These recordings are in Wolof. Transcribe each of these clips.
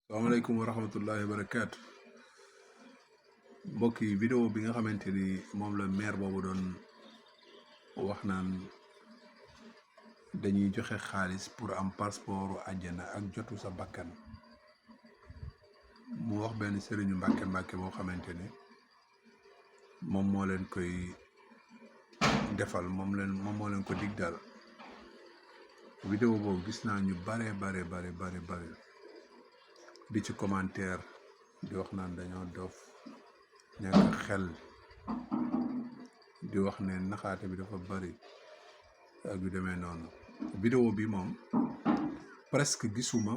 Assalamualaikum warahmatullahi wabarakatuh. Mbokk yi vidéo bi nga xamanteni mom la maire bobu don wax naan dañuy joxe xaalis pour am passeport aljana ak jotu sa bakkan mu wax ben serigne mbàkke mbàkke bo xamanteni mom mo len koy defal mom mo len ko dig dal. Vidéo bobu gis na ñu bare di ci commentaire di wax naan dañoo dof ñàkk xel di wax ne naxaate bi dafa bari ak yu demee noonu. Vidéo bi moom presque gisuma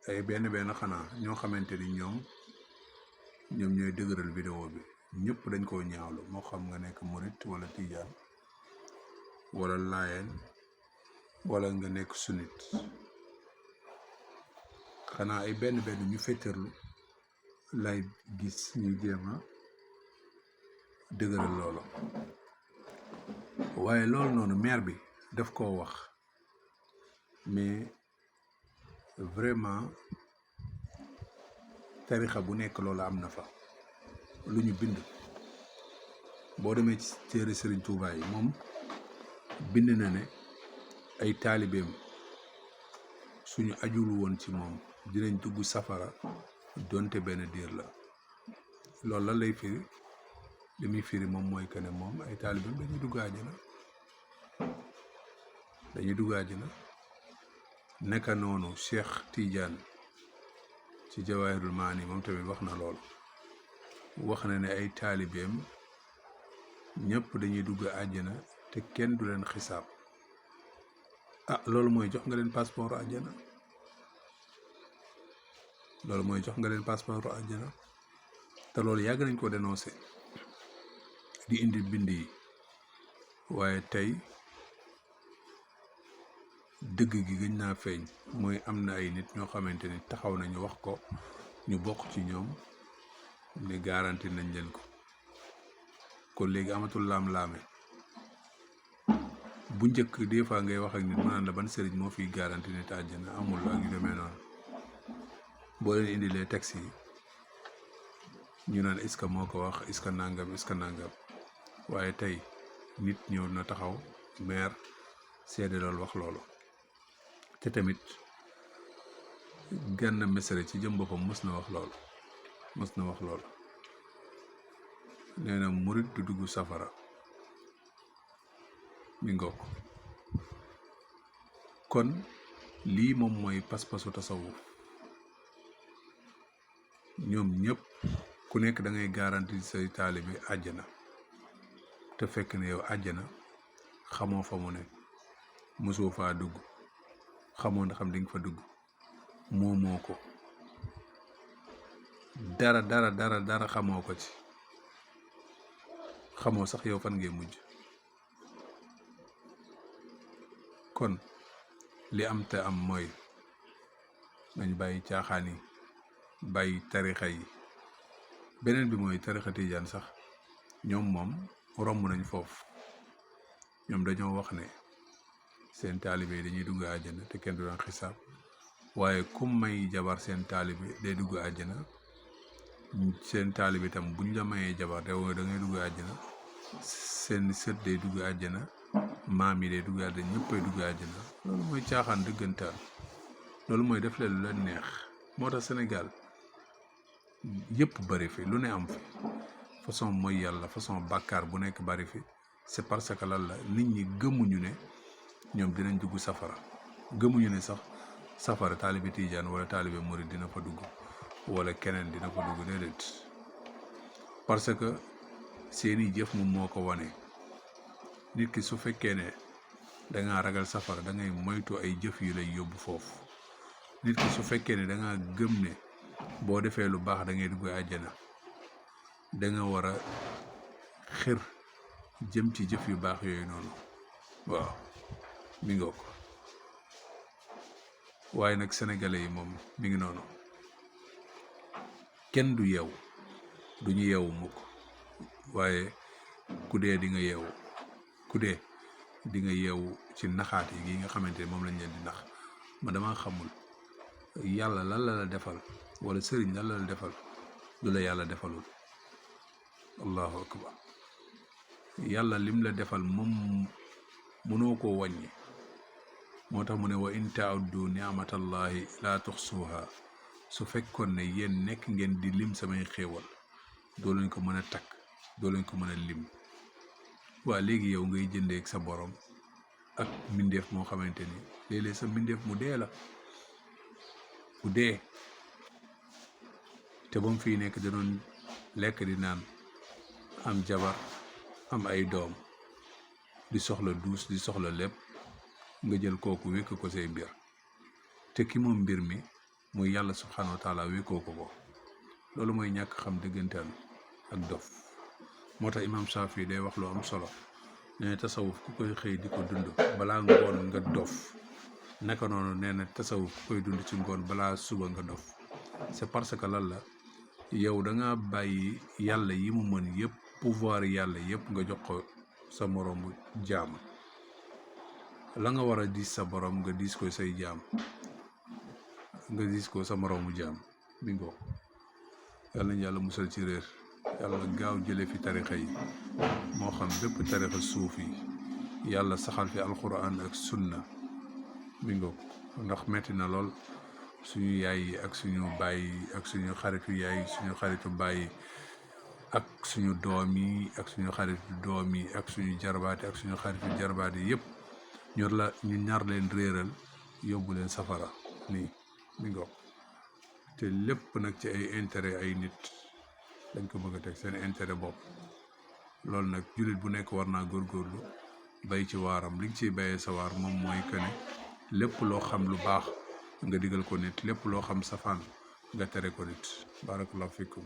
ay benn xanaa ñoo xamante ni ñoom ñooy dëgëral vidéo bi. ñëpp dañ koo ñaawlu, moo xam nga nekk murit wala tijaan wala laayeen wala nga nekk sunit. xanaa ay benn ñu féeterlu lay gis ñu jéema dëgëral loolu, waaye loolu noonu maire bi daf koo wax, mais vraiment tarixa bu nekk loolu am na fa lu ñu bind. boo demee ci téere Serigne Touba yi moom bind na ne ay taalibeem suñu ajul woon ci moom dinañ dugg safara donte benn diir la. loolu la lay firi, li muy firi moom mooy que ne moom ay taalibeem dañuy dugg àjjana. naka noonu Cheikh Tidiane ci Jawaahirul Maani moom tamit wax na loolu, wax na ne ay taalibeem ñëpp dañuy dugg àjjana te kenn du leen xisaab. loolu mooy jox nga leen passeport àjjana, loolu mooy jox nga leen passeport àjjana. te loolu yàgg nañ ko dénoncé di indi bind yi, waaye tey dëgg gi gën naa feeñ. mooy am na ay nit ñoo xamante ni taxaw nañu wax ko, ñu bokk ci ñoom ne garanti nañ leen ko. kon léegi amatul laam-laame. bu njëkk des fois ngay wax ak nit mu naan la ban sëriñ moo fiy garanti nit àjjana, amul ak yu demee noonu. boo leen indilee texte yi ñu naan est-ce que moo ko wax, est-ce que nangam waaye tey nit ñëw na taxaw maire seede loolu wax loolu. te tamit Gana Messere ci jëm boppam mës na wax loolu nee na murit du dugg safara. mi ngoog. kon lii moom mooy pas-pasu tasawuf. ñoom ñëpp ku nekk da ngay garanti say taalibe àjjana, te fekk ne yow àjjana xamoo fa mu ne, mosoo faa dugg, xamoo ndax xam di nga fa dugg, moomoo ko, dara xamoo ko ci, xamoo sax yow fan ngay mujj. kon li am te am mooy nañ bàyyi caaxaan yi, bàyyi tarixa yi. beneen bi mooy tarixa tijaan sax ñoom moom romb nañ foofu. ñoom dañoo wax ne seen taalibe yi dañuy dugg àjjana te kenn du leen xisaab, waaye kum may jabar seen taalibe day dugg àjjana. seen taalibe itam buñ la mayee jabar da ngay dugg àjjana. seen sët day dugg àjjana, maam yi day dugg àjjana, ñëppay dugg àjjana. loolu mooy caaxaan dëggantaan. loolu mooy def leen lu leen neex. moo tax Sénégal yëpp bari fi, lu ne am fi, façon mooy yàlla, façon bàkkaar bu nekk bari fi. c'est parce que lan la nit ñi gëmuñu ne ñoom dinañ dugg safara, gëmuñu ne sax safara taalibe tijaan wala taalibe murid dina fa dugg wala keneen dina fa dugg. déedéet, parce que seeni jëf moom moo ko wane. nit ki su fekkee ne dangaa ragal safara da ngay moytu ay jëf yu lay yóbbu foofu. nit ki su fekkee ne dangaa gëm ne boo defee lu baax da ngay dugg àjjana, da nga war a xir jëm ci jëf yu baax yooyu noonu. waaw mi ngi ko. waaye nag sénégalais yi moom mi ngi noonu, kenn du yeewu, du ñu yeewu mukk. waaye ku dee di nga yeewu, ku dee di nga yeewu ci naxaat yi nga xamante ne moom lañ leen di nax. ma dama xamul yàlla lan la defal wala sëriñ lan la defal lu la yàlla defalul. allahu akbar. yàlla lim la defal moom mënoo koo wàññi. moo tax mu ne wa in tauddu ni'matallahi laa tuxsuha. su fekkoon ne yéen nekk ngeen di lim samay xéewal doo leen ko mën a takk, doo leen ko mën a lim. waa léegi yow ngay jëndee ak sa borom ak mbindeef moo xamante ni léeg-léeg sa mbindeef mu dee la, mu dee te ba mu fii nekk da doon lekk di naan, am jabar, am ay doom, di soxla duus, di soxla lépp, nga jël kooku wékk ko say mbir. te ki moom mbir mi muy yàlla subhanahu wa taala wékkoo ko. loolu mooy ñàkk xam dëggantaan ak dof. moo tax imam Shafi day wax lu am solo, nee na tasawuf ku koy xëy di ko dund balaa ngoon nga dof. naka noonu nee na tasawuf ku koy dund ci ngoon balaa suba nga dof. c'est parce que lan la, yow da nga bàyyi yàlla yi mu mën yëpp, pouvoir yàlla yëpp nga jox ko sa moroomu jaam. la nga war a diis sa borom nga diis ko say jaam, nga diis ko sa moroomu jaam. bingo. yàlla nañ yàlla musal ci réer, yàlla gaaw jële fi tarixa yi, moo xam bépp tarixa suuf yi, yàlla saxal fi alquran ak sunna. bingo. ndax metti na lool suñu yaay yi ak suñu baay yi ak suñu xaritu yaay yi, suñu xaritu baay yi ak suñu doom yi ak suñu xaritu doom yi ak suñu jarbaati ak suñu xaritu jarbaati yëpp ñu ñaar leen réeral yóbbu leen safara nii. bingo. te lépp nag ci ay intérêt ay nit dañ ko bëgg a teg, seen intérêt bopp. loolu nag jullit bu nekk war naa góorgóorlu bay ci waaram. li nga ciy bayee sa waar moom mooy que ne lépp loo xam lu baax nga digal ko nit, lépp loo xam safaan nga tere ko nit. barakallahu fikum.